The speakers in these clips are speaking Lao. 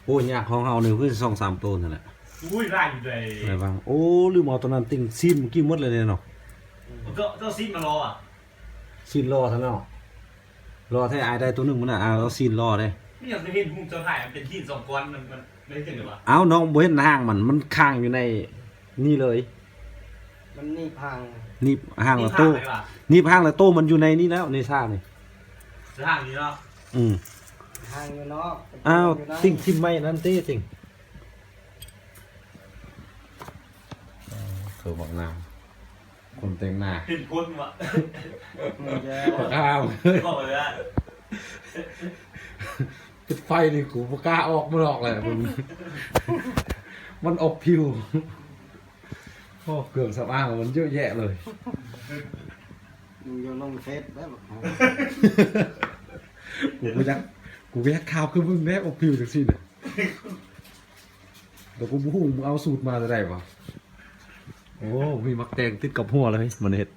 ໂອ້ຍ ຍາກ ຂອງເຮົານີ້ຄືສອງສາມໂຕນັ້ນແຫຼະ. ອຸ້ຍ ຫຼາຍຢູ່ເດ້. ໄດ້ຫວາງ. ໂອ້ ລືມເອົາໂຕນັ້ນຕິ່ງ ຊີ້ນເມື່ອກີ້ໝົດເລີຍເນາະ. ເຈົ້າ ເຈົ້າຊີ້ນມາລໍອະ? ຊີ້ນລໍຊະເນາະ. ລໍແທ້. ອ້າຍໄດ້ໂຕໜຶ່ງມັນນະ. ອ້າຍເອົາຊີ້ນລໍເດ້. ນີ້ຍັງເຫັນຫຸ້ມເຈົ້າຖ່າຍ ມັນເປັນຊີ້ນສອງກ້ອນ ມັນ ມັນ ມັນເຮັດຈັ່ງໃດວະ? ອ້າວ ນ້ອງບໍ່ເຫັນຮ່າງມັນ ມັນຄ້າງຢູ່ໃນນີ້ເລີຍ. ມັນໜີບຮ່າງ ໜີບຮ່າງລະໂຕ ໜີບຮ່າງລະໂຕ ມັນຢູ່ໃນນີ້ແລ້ວ ໃນຊານີ້ ຮ່າງນີ້ເນາະ. ອືມ ຮ່າງຢູ່ເນາະ. ອ້າວ ຕິ່ງຖິ້ມໄມ້ນັ້ນຕິ ຕິ່ງ. ເອີ ເຂົາບັກນາ ຄົນແຕ່ງໜ້າ ເຫັນຄົນວະ. ບັກອາມ ເອົາເລີຍ. ປິດໄຟນີ້ ກູບໍ່ກ້າອອກມາດອກແຫຼະ ມັນ ມັນອົບຜິວ. ໂອ້ ເຄື່ອງສຳອາງມັນເຍອະແຍະເລີຍ. ມຶງຢ່າລົງເຟສໄດ້ບັກ ຫາ ກູກໍຢາກ ກູກໍຢາກຂາວຄືມຶງແດ່ ອົບຜິວຈັ່ງຊີ້ນະ. ແຕ່ກູບໍ່ຮູ້ມຶງເອົາສູດມາແຕ່ໃດວະ. ໂອ້ ມີໝາກແຕງຕິດກັບຫົວເລີຍ ມັນເຮັດ.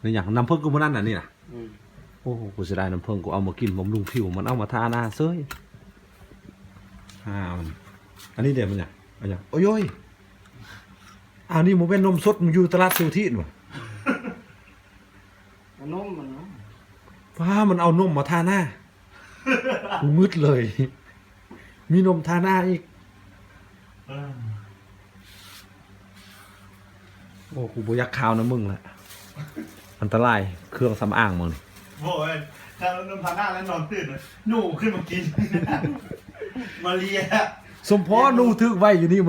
ນີ້ຫຍັງ ນ້ຳເຜິ້ງຄືມື້ນັ້ນນະນີ້ນະ. ອືມ ໂອ້ ກູເສຍດາຍນ້ຳເຜິ້ງ ກູເອົາມາກິນບຳລຸງຜິວ ມັນເອົາມາທາໜ້າເສີຍ. ອ່າ ອັນນີ້ເດ້ ມັນຫຍັງ ອັນຫຍັງ ໂອ້ຍ ໂອ້ຍ ອັນນີ້ບໍ່ແມ່ນນົມສົດ ມັນຢູ່ຕະຫຼາດສຸທິດຫວາ? ເອົານົມມັນນະ. ປ້າ ມັນເອົານົມມາທາໜ້າ. ກູງຶດເລີຍ ມີນົມທາໜ້າອີກ. ເອີ ໂອ້ ກູບໍ່ຢາກຂ່າວນຳມຶງລະ ອັນຕະລາຍ ເຄື່ອງສຳອາງມຶງນີ້. ໂອ້ຍ ຖ້ານຳທາໜ້າແລ້ວນອນຕື່ນ ໜູຂຶ້ນມາກິນ ມາເລຍ. ສົມພໍໜູຖືກໄວ້ຢູ່ນີ້ມື້